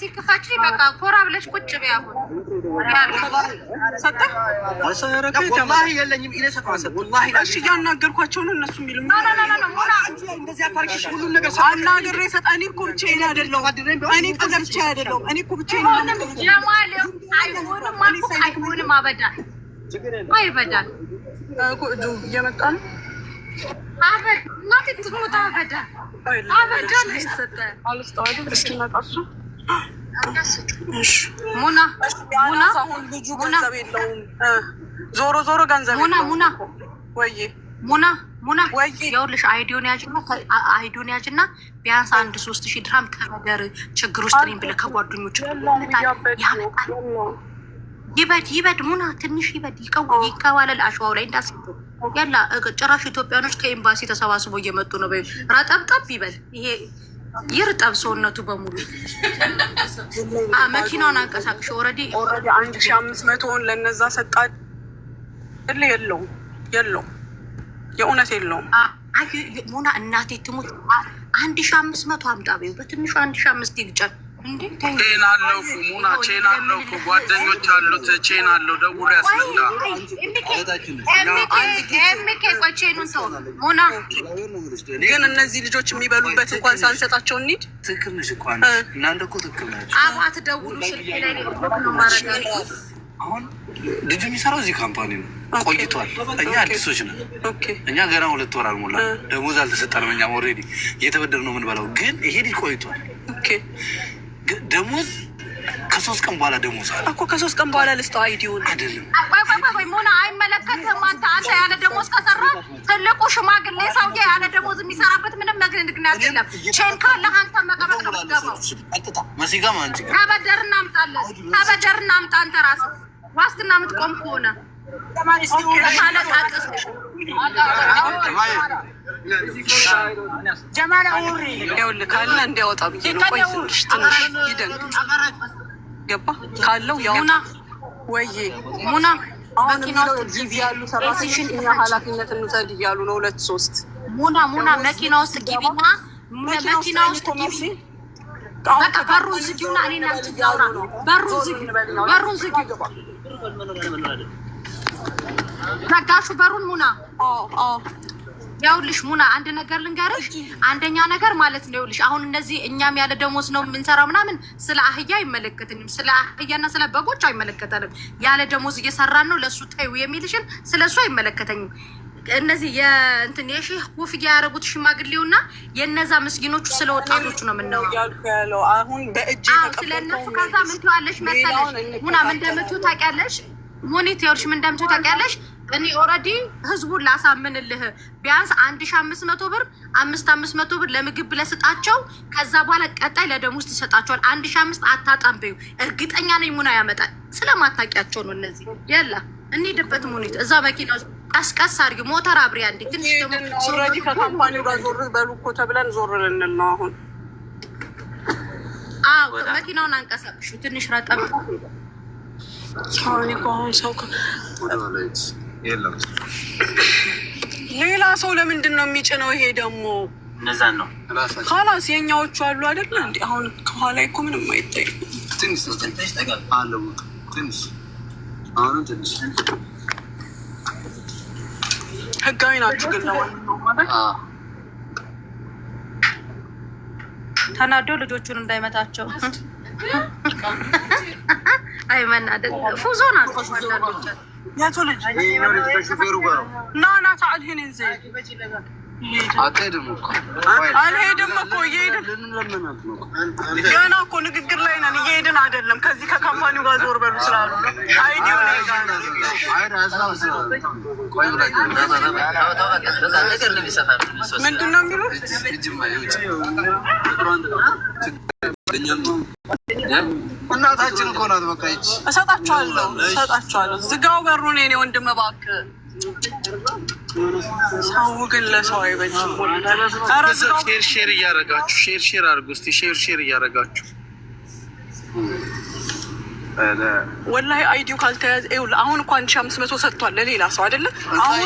AC ክፈቺ። በቃ ኮራ ብለሽ ቁጭ በይ። አሁን ሰጠህ? ወላሂ የለኝም። እኔ እሰጠዋለሁ። ወላሂ እሺ እያናገርኳቸው ነው እነሱ የሚሉኝ። No, no, no, no, ሙና። እንደዚህ አታርጊሽ። ሁሉን ነገር አናግሬ ሰጠ። እኔ እኮ ብቻዬን አይደለሁም። እኔ እኮ ለብቻዬ አይደለሁም። እኔ እኮ ብቻዬን አይሆንም ጀማል፣ አይሆንም አልኩህ፣ አይሆንም። አበዳል አይበዳል። እጁ እየመጣ ነው። አበድ እናቴ ትሙት፣ አበዳል አበዳል። አይሰጠ አልስጠው አይደል? እስኪመጣ እሱ። እሺ። ሙና ሙና። ቢያንስ አሁን ልጁ ገንዘብ የለውም። ዞሮ ዞሮ ገንዘብ ሙና። የለውም። ሙና። ወይዬ። ሙና፣ ሙና። ወይዬ። ይኸውልሽ ID ውን ያዥና፣ ID ውን ያዥና ቢያንስ አንድ 3000 ድርሃም ተበደር፣ ችግር ውስጥ ነኝ ብለህ ከጓደኞች የለውም፣ እያበደ ነው። ያመጣል። የለውም። ይበድ ይበድ ሙና፣ ትንሽ ይበድ፣ ይቀዋለል አሸዋው ላይ እንዳስቡ ያላ ጭራሽ ኢትዮጵያኖች ከኤምባሲ ተሰባስቦ እየመጡ ነው። በይ ረጠብጠብ ይበል፣ ይሄ ይርጠብ ሰውነቱ በሙሉ። መኪናውን አንቀሳቅሽ already። Already 1500ውን ለነዛ ሰጣ አይደል? የለውም፣ የለውም፣ የእውነት የለውም። ሙና እናቴ ትሙት 1500 አምጣ በይው፣ በትንሹ 1500 ይግጫል እንዴ ተይ። Chain አለው እኮ ሙና፣ chain አለው እኮ፣ ጓደኞች አሉት። Chain አለው፣ ደውሎ ያስመጣ። ኤምኬ ቆይ chain ኡን ተው ሙና። ግን እነዚህ ልጆች የሚበሉበት እንኳን ሳንሰጣቸው እንሂድ። ትክክል ነሽ እኮ አንቺ። እናንተ እኮ ትክክል ናቸው። አባት ደውሉ፣ ስልክ ላይ block ነው ማረጋለሁ። አሁን ልጁ የሚሰራው እዚህ company ነው ቆይቷል። እኛ አዲሶች ነን። እኛ ገና 2 ወር አልሞላ፣ ደሞዝ አልተሰጠንም። እኛም already እየተበደር ነው የምንበላው። ግን ይሄ ልጅ ቆይቷል። ደሞዝ ከ3 ቀን በኋላ ደሞዝ አለ። እኮ ከ3 ቀን በኋላ ልስጠው ID ውን። አይደለም። ቆይ ቆይ ቆይ ቆይ ሙና፣ አይመለከትም። አንተ ያለ ደሞዝ ከሰራ ትልቁ ሽማግሌ ሰውዬ ያለ ደሞዝ የሚሰራበት ምንም ምክንያት የለም። Chain ካለህ አንተ መቀመቅ ነው የምትገባው። ቀጥታ መሲ ጋር አንቺ ጋር ተበደር እናምጣለን። ተበደር እናምጣ። አንተ ራስህ ዋስትና የምትቆም ከሆነ ታለቃቅስ። ይኸውልህ ካለ እንዲያወጣ ብዬ ነው። ቆይ ትንሽ ትንሽ ይደንግጥ። ገባ ካለው ያወጣ። ሙና። ወይዬ። ሙና። አሁን መኪና የሚለው ውስጥ ግቢ፣ እዚህ ያሉ ሰራተኞች AC ሽን እኛ ክፈች። ኃላፊነት እንውሰድ እያሉ ነው። ሁለት ሶስት ሙና፣ ሙና፣ መኪና ውስጥ ግቢና መኪና ውስጥ ግቢ። በቃ በሩን ዝጊውና እኔና አንቺ እናውራ። በሩን ዝጊው፣ በሩን ዝጊው። ዘጋሹ በሩን ሙና? አዎ። ያውልሽ ሙና፣ አንድ ነገር ልንገርሽ። አንደኛ ነገር ማለት ነው፣ ይኸውልሽ አሁን እነዚህ እኛም ያለ ደሞዝ ነው የምንሰራው ምናምን ስለ አህያ አይመለከተንም። ስለ አህያና ስለ በጎች አይመለከተንም። ያለ ደሞዝ እየሰራን ነው፣ ለእሱ ተይው የሚልሽን ስለ እሱ አይመለከተኝም። እነዚህ የእንትን የሼህ ኮፍያ ያደረጉት ሽማግሌውና የእነዛ ምስኪኖቹ ስለ ወጣቶቹ ነው የምናወራው። እያልኩ ያለው አሁን በእጅ አዎ፣ ስለ እነሱ። ከዛ ምን ትዋለሽ መሰለሽ ሙና፣ ምን እንደምትይው ታውቂያለሽ? ሙኒት ይኸውልሽ ምን እንደምትይው ታውቂያለሽ? እኔ already ህዝቡን ላሳምንልህ ቢያንስ 1500 ብር፣ 500 500 ብር ለምግብ ብለህ ስጣቸው። ከዛ በኋላ ቀጣይ ለደሞዝ ትሰጣቸዋል። 1500 አታጣም በይው። እርግጠኛ ነኝ ሙና ያመጣል። ስለማታውቂያቸው ነው እነዚህ። የላ እንሂድበት ሙኒት፣ እዛ መኪና ውስጥ ቀስቀስ አድርጊ፣ ሞተር አብሪ። አንዴ ትንሽ ደግሞ Already ከ company ው ጋር ዞር በሉ እኮ ተብለን ዞር ልንል ነው አሁን። አዎ፣ መኪናውን አንቀሳቅሹ ትንሽ ረጠብ። አሁን እኮ አሁን ሰው የለም። ሌላ ሰው ለምንድን ነው የሚጭነው? ይሄ ደግሞ እነዛን ነው። خلاص የኛዎቹ አሉ አይደለ እንዴ? አሁን ከኋላ እኮ ምንም አይታይም። ትንሽ አለ ቦታ፣ ትንሽ፣ አሁንም ትንሽ። ህጋዊ ናችሁ ግን ለማንኛውም ማለት ተናዶ ልጆቹን እንዳይመታቸው። አይ መናደድ፣ ፉዞ ናቸው አንዳንዶቻቸው። የቱ ልጅ? ይኸኛው ልጅ ከሹፌሩ ጋር ነው። ና ና تعال هنا እንዘል። አትሄድም እኮ። አልሄድም እኮ፣ እየሄድን ልንለምናት ነው እኮ። ገና እኮ ንግግር ላይ ነን። እየሄድን አይደለም። ከዚህ ከ company ው ጋር ዞር በሉ ስላሉ ነው። ID ው ነው ጋር ነው። ቆይ ብላኝ። ነገር ነው የሚሰፋ። ምንድን ነው የሚሉት? እጅማ ይውጭ። እናታችን እኮ ናት። በቃ ይች እሰጣቸዋለሁ፣ እሰጣቸዋለሁ። ዝጋው በሩን የኔ ወንድም እባክህ። ሰው ግን ለሰው አይበጅም። ኧረ ዝጋው። Share share እያረጋችሁ፣ share share አድርጉ እስኪ፣ share share እያረጋችሁ። ወላሂ ID ው ካልተያዘ ይኸውልህ፣ አሁን እኮ 1500 ሰጥቷል ለሌላ ሰው አይደለ? አሁን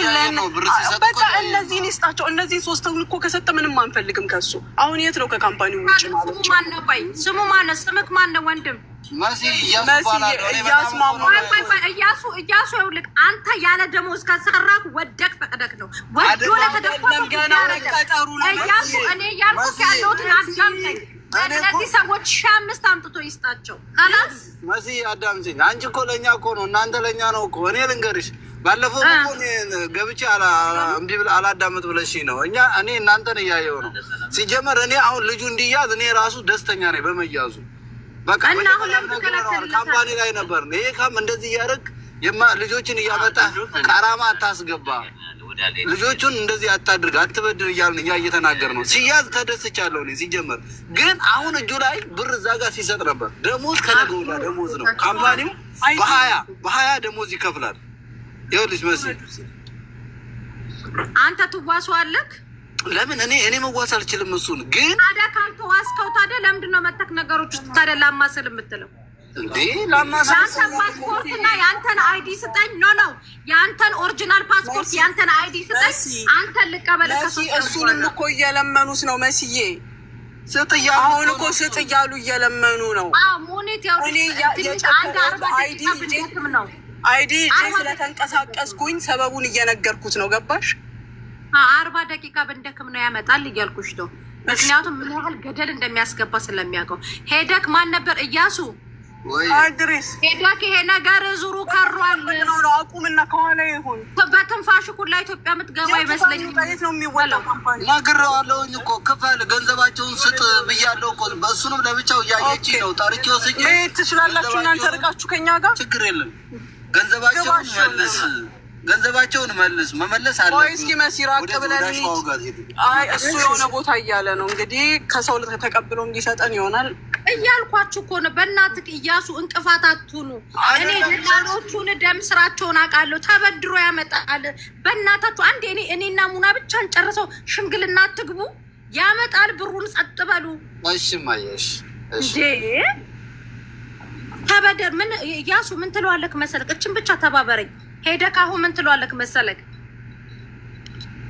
በቃ እነዚህን ይስጣቸው። እነዚህን ሶስቱን እኮ ከሰጠ ምንም አንፈልግም ከሱ። አሁን የት ነው ከ company ው ውጭ ማለት ስሙ ማነው? ቆይ ስሙ ማነው? ስምክ ማነው ወንድም? እያሱ እያሱ፣ ይኸውልህ አንተ ያለ ደሞዝ ከሰራህ ወደቅ ፈቅደክ ነው ወዶ ለተደፋ እያሱ፣ እኔ እያልኩህ ያለሁትን አዳምጠኝ። እነዚህ ሰዎች 1500 አምጥቶ ይስጣቸው። خلاص መሲ አዳምጪኝ። አንቺ እኮ ለእኛ እኮ ነው፣ እናንተ ለእኛ ነው እኮ። እኔ ልንገርሽ፣ ባለፈው እኮ ገብቼ እምቢ አላዳምጥ ብለሽኝ ነው። እኛ እኔ እናንተን እያየሁ ነው። ሲጀመር እኔ አሁን ልጁ እንዲያዝ እኔ ራሱ ደስተኛ ነኝ በመያዙ። በቃ company ላይ ነበር። ይሄ ካም እንደዚህ እያደረግ ልጆችን እያመጣ ቀራማ አታስገባ፣ ልጆቹን እንደዚህ አታድርግ፣ አትበድር እያልን እኛ እየተናገር ነው። ሲያዝ ተደስቻለሁ እኔ ሲጀመር። ግን አሁን እጁ ላይ ብር እዛ ጋር ሲሰጥ ነበር። ደሞዝ ከነገ ወዲያ ደሞዝ ነው። company ው በ20 ደሞዝ ይከፍላል። ይኸውልሽ መሲ አንተ ትዋሰዋለህ። ለምን እኔ መዋስ አልችልም። እሱን ግን ታዲያ ካልተዋስከው ታዲያ ለምንድን ነው መተክ ነገሮች ውስጥ ታዲያ ላማስል የምትለው? እንዴ ላማስል የአንተን ፓስፖርት እና የአንተን ID ስጠኝ። No no፣ የአንተን original ፓስፖርት የአንተን ID ስጠኝ። አንተን ልቀበል። እሱንም እኮ እየለመኑት ነው መስዬ። ስጥ እያሉ አሁን እኮ ስጥ እያሉ እየለመኑ ነው። ሙኒት አንድ 40 ደቂቃ ብንደክም ነው። ID ስለተንቀሳቀስኩኝ ሰበቡን እየነገርኩት ነው። ገባሽ? 40 ደቂቃ ብንደክም ነው ያመጣል እያልኩሽ ነው። ምክንያቱም ምን ያህል ገደል እንደሚያስገባ ስለሚያውቀው። ሄደክ ማን ነበር እያሱ አድሬስ ሄደክ ይሄ ነገር ዙሩ ከሯል። አቁምና ከኋላ ይሁን በትንፋሽ ሁላ ኢትዮጵያ የምትገባ አይመስለኝም። ነው የሚወጣው company ነግሬዋለሁኝ እኮ ክፈል፣ ገንዘባቸውን ስጥ ብያለሁ እኮ። በእሱንም ለብቻው እያየች ነው። ጠርቼው ስጭ ትችላላችሁ እናንተ ርቃችሁ ከኛ ጋር ችግር የለም። ገንዘባቸውን መልስ፣ ገንዘባቸውን መልስ፣ መመለስ አለ። ቆይ እስኪ መሲ ራቅ ብለን አይ እሱ የሆነ ቦታ እያለ ነው እንግዲህ ከሰው ተቀብሎ እንዲሰጠን ይሆናል እያልኳችሁ እኮ ነው። በእናትህ እያሱ እንቅፋት አትሁኑ። እኔ ደላሎቹን ደም ስራቸውን አውቃለሁ። ተበድሮ ያመጣል። በእናታችሁ አንድ እኔና ሙና ብቻ እንጨርሰው። ሽምግልና አትግቡ። ያመጣል ብሩን። ጸጥ በሉ። እሺ ማየሽ እንዴ ተበደር ምን እያሱ ምን ትለዋለክ መሰለክ? እችን ብቻ ተባበረኝ። ሄደህ አሁን ምን ትለዋለክ መሰለክ?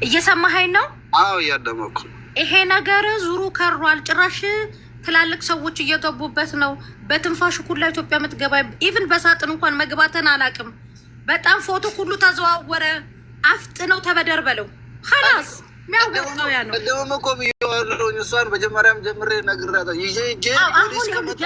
እየሰማኸኝ ነው? አዎ እያደመኩ። ይሄ ነገር ዙሩ ከሯል። ጭራሽ ትላልቅ ሰዎች እየገቡበት ነው። በትንፋሽ ሁላ ኢትዮጵያ የምትገባ even በሳጥን እንኳን መግባትን አላውቅም። በጣም ፎቶ ሁሉ ተዘዋወረ። አፍጥነው ተበደር በለው خلاص የሚያወጣው ያ ነው። ቅድምም እኮ ብዬዋለሁኝ። እሷን መጀመሪያም ጀምሬ ነግሬያታለሁ። ይዤ ሂጄ ፖሊስ ከመጣ